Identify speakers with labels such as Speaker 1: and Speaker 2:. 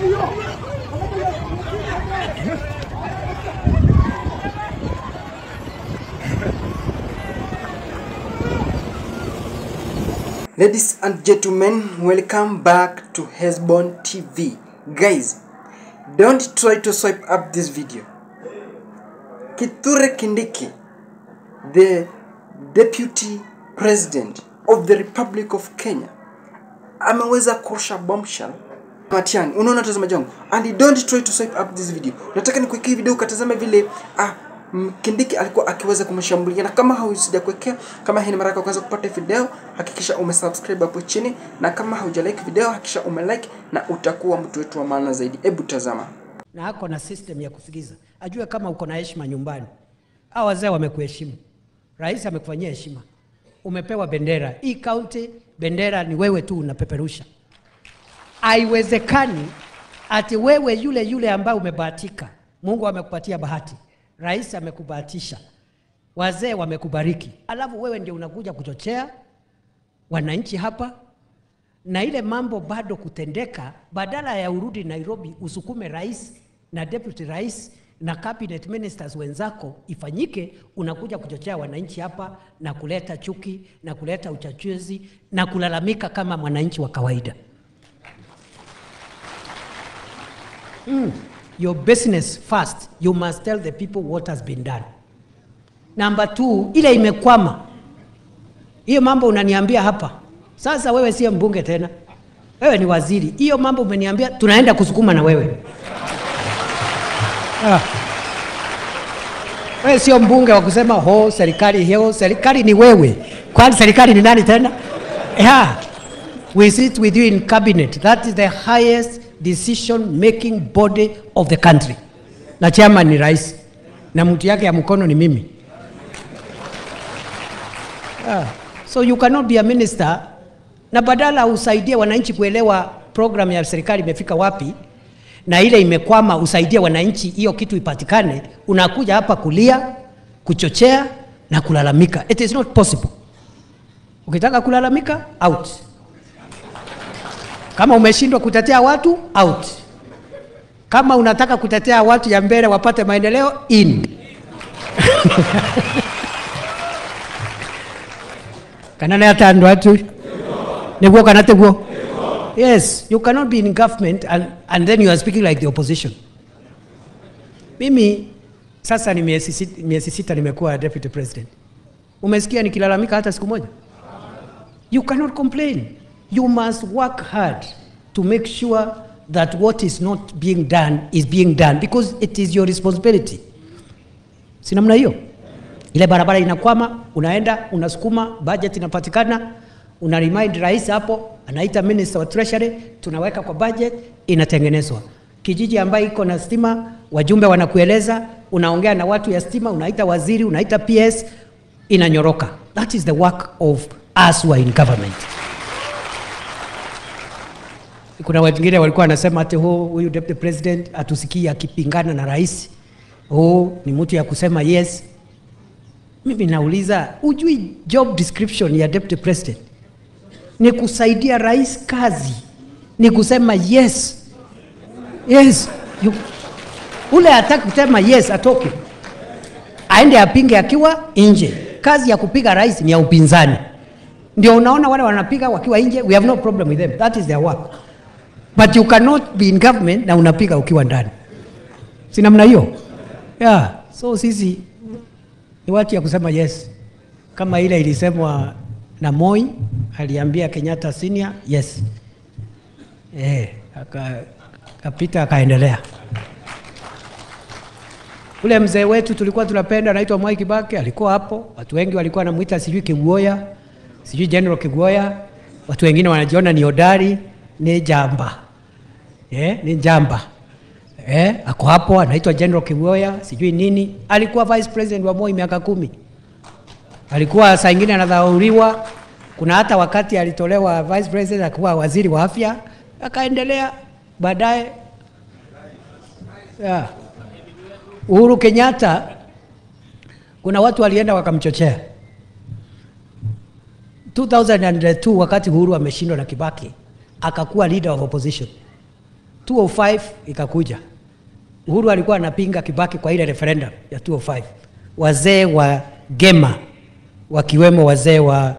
Speaker 1: Ladies and gentlemen, welcome back to Hesbon TV. Guys, don't try to swipe up this video. Kithure Kindiki, the Deputy President of the Republic of Kenya, ameweza kurusha bombshell Matiang'i. Unaona tazamaji wangu, and don't try to swipe up this video. Nataka nikuwekee video ukatazame vile Kindiki alikuwa akiweza kumshambulia. Na kama haujakuwekea, kama hii ni mara yako kwanza kupata video, hakikisha umesubscribe hapo chini, na kama haujalike video hakikisha umelike, na utakuwa mtu wetu wa maana zaidi. Hebu tazama.
Speaker 2: Na hako na system ya kusikiza. Ajue kama uko na heshima nyumbani. Hao wazee wamekuheshimu. Rais amekufanyia heshima. Umepewa bendera. Hii county bendera ni wewe tu unapeperusha. Haiwezekani ati wewe yule yule ambaye umebahatika. Mungu amekupatia bahati. Rais amekubahatisha. Wazee wamekubariki. Alafu wewe ndio unakuja kuchochea wananchi hapa. Na ile mambo bado kutendeka, badala ya urudi Nairobi usukume rais na deputy rais na cabinet ministers wenzako ifanyike, unakuja kuchochea wananchi hapa na kuleta chuki na kuleta uchachuzi na kulalamika kama mwananchi wa kawaida. Your business first, you must tell the people what has been done. Number two, ile imekwama. Hiyo mambo unaniambia hapa. Sasa wewe sio mbunge tena. Wewe ni waziri. Hiyo mambo umeniambia tunaenda kusukuma na wewe. Wewe sio mbunge wa kusema ho serikali hiyo, serikali ni wewe. Kwani serikali ni nani tena? Yeah. We sit with you in cabinet. That is the highest decision making body of the country. Na chairman ni rais. Na mtu yake ya mkono ni mimi. So you cannot be a minister na badala usaidie wananchi kuelewa program ya serikali imefika wapi na ile imekwama, usaidie wananchi hiyo kitu ipatikane, unakuja hapa kulia, kuchochea na kulalamika. It is not possible. Ukitaka kulalamika, out. Kama umeshindwa kutetea watu, out. Kama unataka kutetea watu ya mbele wapate maendeleo, in. Kanana yatando watu. Neguo kanate guo. Yes, you cannot be in government and then you are speaking like the opposition. Mimi sasa ni miezi sita nimekuwa deputy president. Umesikia nikilalamika hata siku moja? You cannot complain. You must work hard to make sure that what is not being done is being done, because it is your responsibility. Si namna hiyo? Ile barabara inakwama, unaenda, unasukuma, budget inapatikana, una remind rais hapo, anaita minister wa treasury, tunaweka kwa budget, inatengenezwa. Kijiji ambayo iko na stima, wajumbe wanakueleza, unaongea na watu ya stima, unaita waziri, unaita PS, inanyoroka. That is the work of us who are in government. Kuna wengine walikuwa wanasema ati huyu deputy president atusikie akipingana na rais. Oh, ni mtu ya kusema yes. Mimi nauliza, hujui job description ya deputy president? Ni kusaidia rais kazi. Ni kusema yes. Yes. Ule hataki kusema yes atoke. Aende apinge akiwa nje. Kazi ya kupiga rais ni ya upinzani. Ndio unaona wale wanapiga wakiwa nje, we have no problem with them. That is their work. But you cannot be in government na unapiga ukiwa ndani. Si namna hiyo? Yeah. So sisi ni watu ya kusema yes. Kama ile ilisemwa na Moi, aliambia Kenyatta senior yes. Akapita akaendelea. Ule mzee wetu tulikuwa tunapenda anaitwa Mwai Kibaki, alikuwa hapo. Watu wengi walikuwa wanamuita sijui Kiguoya, sijui General Kiguoya. Watu wengine wanajiona ni hodari, ni jamba. Ni jamba. Ako hapo anaitwa General Kiguoya, sijui nini. Alikuwa vice president wa Moi miaka 10. Alikuwa saa nyingine anadhauriwa. Kuna hata wakati alitolewa vice president akawa waziri wa afya, akaendelea baadaye. Yeah. Uhuru Kenyatta, kuna watu walienda wakamchochea. 2002 wakati Uhuru ameshindwa na Kibaki, akakuwa leader of opposition. 205 ikakuja. Uhuru alikuwa anapinga Kibaki kwa ile referendum ya 205. Wazee wa Gema wakiwemo wazee wa